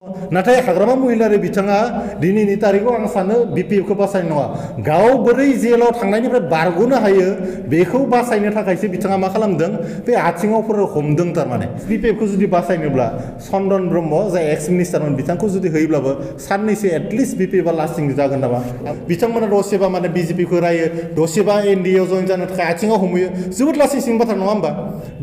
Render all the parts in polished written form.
नाथाय हाग्रामा महिलारि बिथाङा दिनैनि तारिखआव आं सानो बिपिएफखौ बासायनाय नङा गाव बोरै जेलाव थांनायनिफ्राय बारग'नो हायो बेखौ बासायनो थाखायसो बिथाङा मा खालामदों बे आथिङावफोर हमदों थारमाने बिपिएफखौ जुदि बासायनोब्ला चन्दन ब्रह्म जाय एक्स मिनिस्टारमोन बिथांखौ जुदि होयोब्लाबो साननैसो एटलिस्ट बिपिएफआ लास्टिं जागोन नामा बिथांमोना दसेबा माने बिजेपिखौ रायो दसेबा एनडिएआव जइन जानो थाखाय आथिङाव हमहैयो जोबोद लासिं बाथ्रा नङा होमबा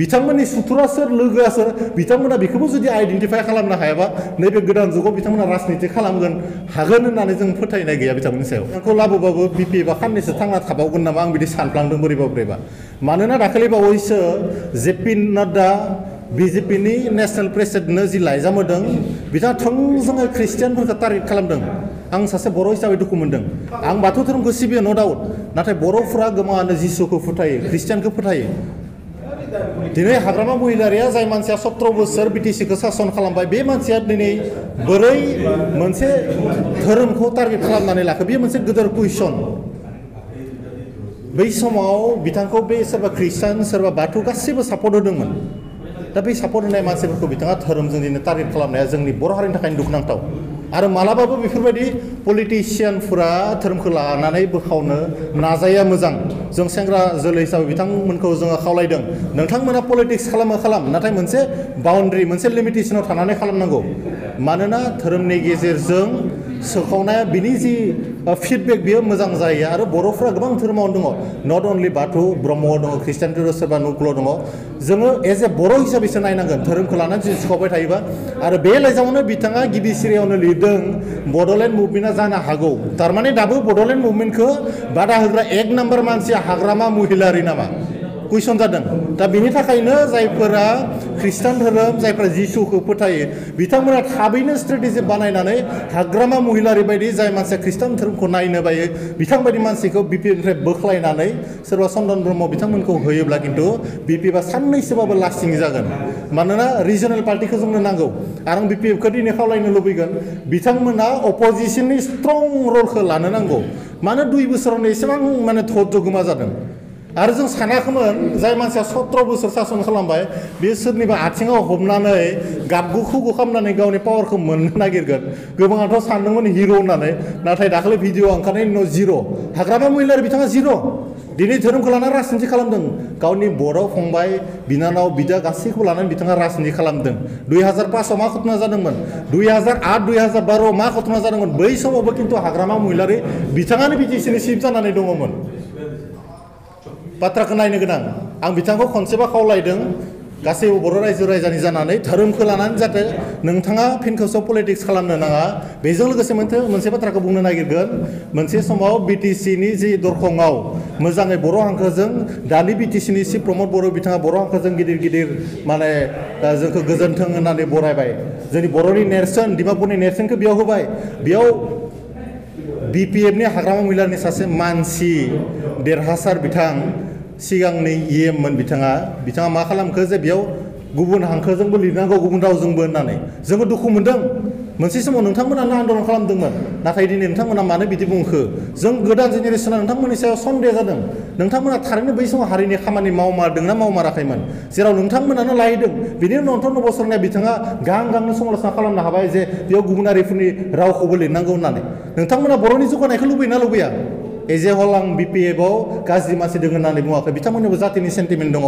बिथांमोननि सुथुरा सोर लोगोआ सोर बिथांमोना बेखौबो जुदि आइडेन्टिफाइ खालामनो हायाबा नैबे गोदान जुगाव बिथांमोना राजनिति खालामगोन हागोन होननानै जों फोथायनाय गैया बिथांमोननि सायाव बिथांखौ लाबोबाबो बिपिएफआ साननैसो थांना थाबावगोन नामा आं बिदि सानफ्लांदों बोरैबा मानोना दाखालि बावैसो जेपि नाड्डा बिजेपिनि नेशनेल प्रेसिडेन्टनो जि लाइजाम होदों बिथाङा थोंजोङै ख्रिस्टियानफोरखौ टारगेट खालामदों आं सासे बर' हिसाबै दुखु मोनदों आं बाथौ धोरोमखौ सिबियो नो डाउट नाथाय बर'फोरा गोबाङानो जिसुखौ फोथायो ख्रिस्टियानखौ फोथायो दिनै हाग्रामा महिलारिया जाय मानसिया 17 बोसोर बिटिसिखौ सासन खालामबाय बे मानसिया दिनै बोरै मोनसे धोरोमखौ टारगेट खालामनानै लाखो बेयो मोनसे गिदिर कुइसन बै समाव बिथांखौ बे सोरबा ख्रिस्टान सोरबा बाथौ गासैबो सापर्ट होदोंमोन दा बै सापर्ट होनाय मानसिफोरखौ बिथाङा धोरोमजों दिनै टारगेट खालामनाया जोंनि बर' हारिनि थाखाय दुखुनांथाव आरो मालाबाबो बेफोरबायदि पलिटिशियानफोरा धोरोमखौ लानानै बोखावनो नाजाया मोजां जों सेंग्रा जोलै हिसाबै बिथांमोनखौ जोङो खावलायदों नोंथांमोना पलिटिक्स खालाम नाथाय मोनसे बाउन्ड्रि मोनसे लिमिटेसनाव थानानै खालामनांगौ मानोना धोरोमनि गेजेरजों सोखावनाया बिनि जि फिडबेक बियो मोजां जायो आरो बर'फ्रा गोबां धोरोमावनो दङ नट अनलि बाथौ ब्रह्म दङ ख्रिस्टान सोरबा नुक्ल' दङ जोङो एज ए बर' हिसाबैसो नायनांगोन धोरोमखौ लानानै जुदि सोखावबाय थायोबा आरो बे लाइजामावनो बिथाङा गिबि सिरियावनो लिरदों बड'लेण्ड मुभमेन्टआ जानो हागौ थारमाने दाबो बड'लेण्ड मुभमेन्टखौ बादा होग्रा एक नाम्बार मानसिया हाग्रामा महिलारि नामा कुइसन जादों दा बिनि थाखायनो जायफोरा ख्रिस्टान धोरोम जायफोरा जिसुखौ फोथायो बिथांमोना थाबैनो स्ट्रेटेजि बानायनानै हाग्रामा महिलारि बायदि जाय मानसिया ख्रिस्टान धोरोमखौ नायनो बायो बिथांबायदि मानसिखौ बिपिएफनिफ्राय बोख्लायनानै सोरबा चन्दन ब्रह्म बिथांमोनखौ होयोब्ला खिन्थु बिपिएफआ साननैसोबाबो लास्टिं जागोन मानोना रिजनेल पार्टिखौ जोंनो नांगौ आरो आं बिपिएफखौ दिनै खावलायनो लुबैगोन बिथांमोना अपोजिशननि स्ट्रं रलखौ लानो नांगौ मानो 2 बोसोरावनो एसेबां माने धैर्य गोमा जादों आरो जों सानाखैमोन जाय मानसिया 17 बोसोर सासन खालामबाय बे सोरनिबा आथिङाव हमनानै गाबगुखौ खालामनानै गावनि पावारखौ मोननो नागिरगोन गोबाङाथ' सानदोंमोन हिर' होननानै नाथाय दाखालि भिडिअ ओंखारनायनि उनाव जिर' हाग्रामा महिलारि बिथाङा जिर' दिनै धोरोमखौ लानानै राजनिति खालामदों गावनि बर' फंबाय बिनानाव बिदा गासैखौबो लानानै बिथाङा राजनिति खालामदों 2005आव मा घटना जादोंमोन 2008 2012 मा घटना जादोंमोन बै समावबो खिन्थु हाग्रामा महिलारि बिथाङानो बिटिसिनि चिफ जानानै दङमोन बाथ्राखौ नायनो गोनां आं बिथांखौ खनसेबा खावलायदों गासैबो बर' रायजो राजानि जानानै धोरोमखौ लानानै जाहाथे नोंथाङा फिनखौसो पलिटिक्स खालामनो नाङा बेजों लोगोसे मोनसे बाथ्राखौ बुंनो नागिरगोन मोनसे समाव बिटिसिनि जि दरखङाव मोजाङै बर' हांखोजों दानि बिटिसिनि चिफ प्रमद बर' बिथाङा बर' हांखोजों गिदिर माने जोंखौ गोजोनथों होननानै बरायबाय जोंनि बर'नि नेरसोन डिमापुरनि नेरसोनखौ बेयाव होबाय बेयाव बिपिएफनि हाग्रामा महिलारिनि सासे मानसि देरहासार बिथां सिगांनि इएममोन बिथाङा मा खालामखो जे बेयाव गुबुन हांखोजोंबो लिरनांगौ गुबुन रावजोंबो होननानै जोङो दुखु मोनदों मोनसे समाव नोंथांमोनानो आन्दलन खालामदोंमोन नाथाय दिनै नोंथांमोना मानो बिदि बुंखो जों गोदान जेनेरेसना नोंथांमोननि सायाव सन्देह जादों नोंथांमोना थारैनो बै समाव हारिनि खामानि मावमारदोंना मावमाराखैमोन जेराव नोंथांमोनानो लायदों बिनि उनाव 59 बोसोरनिया बिथाङा गांनो समालोचना खालामनो हाबाय जे बेयाव गुबुनारिफोरनि रावखौबो लिरनांगौ होननानै नोंथांमोना बर'नि जौगानायखौ लुबैना लुबैया एज ए हल आं बिपिएफआव गाज्रि मानसि दङ होननानै बुङाखै बिथांमोननिबो जातिनि सेन्टिमेन्ट दङ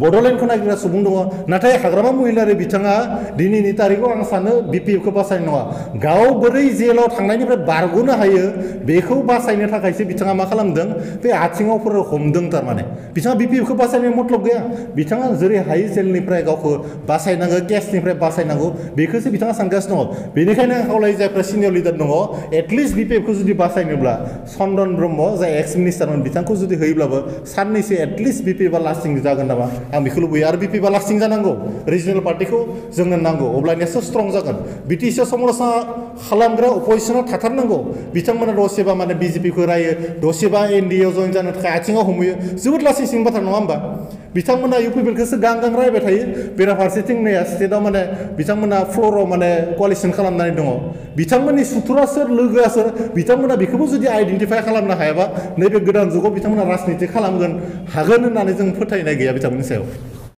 बड'लेण्डखौ नागिरग्रा सुबुं दङ नाथाय हाग्रामा महिलारि बिथाङा दिनैनि तारिखआव आं सानो बिपिएफखौ बासायनाय नङा गाव बोरै जेलाव थांनायनिफ्राय बारग'नो हायो बेखौ बासायनो थाखायसो बिथाङा मा खालामदों बे आथिङावफोर हमदों थारमाने बिथाङा बिपिएफखौ बासायनाय मतलब गैया बिथाङा जेरै हायो जेलनिफ्राय गावखौ बासायनांगौ केसनिफ्राय बासायनांगौ बेखौसो बिथाङा सानगासिनो दङ बेनिखायनो आं खावलायो जायफ्रा सिनियर लिडार दङ एटलिस्ट बिपिएफखौ जुदि बासायनोब्ला चन्दन ब्रह्म जाय एक्स मिनिस्टारमोन बिथांखौ जुदि होयोब्लाबो साननैसो एटलिस्ट बिपिएफआ लास्टिं जागोन नामा आं बेखौ लुबैयो आरो बिपिएफआ लास्टिं जानांगौ रिजनेल पार्टिखौ जोंनो नांगौ अब्लानियासो स्ट्रं जागोन बिटिसिआव समालोचना खालामग्रा अपोजिसनाव थाथारनांगौ बिथांमोना दसेबा माने बिजेपिखौ रायो दसेबा एनडिएआव जइन जानो थाखाय आथिङाव हमहैयो जोबोद लासिं बाथ्रा नङा होमबा बिथांमोना इउपिपिएलखौसो गां रायबाय थायो बेराफारसेथिं नै स्टेटआव माने बिथांमोना फ्ल'राव माने क'लिसन खालामनानै दङ बिथांमोननि सुथुरा सोर लोगोआ सोर बिथांमोना बेखौबो जुदि आइडेन्टिफाइ खालामनो हायाबा नैबे गोदान जुगाव बिथांमोना राजनिति खालामगोन हागोन होननानै जों फोथायनाय गैया बिथांमोननि सायाव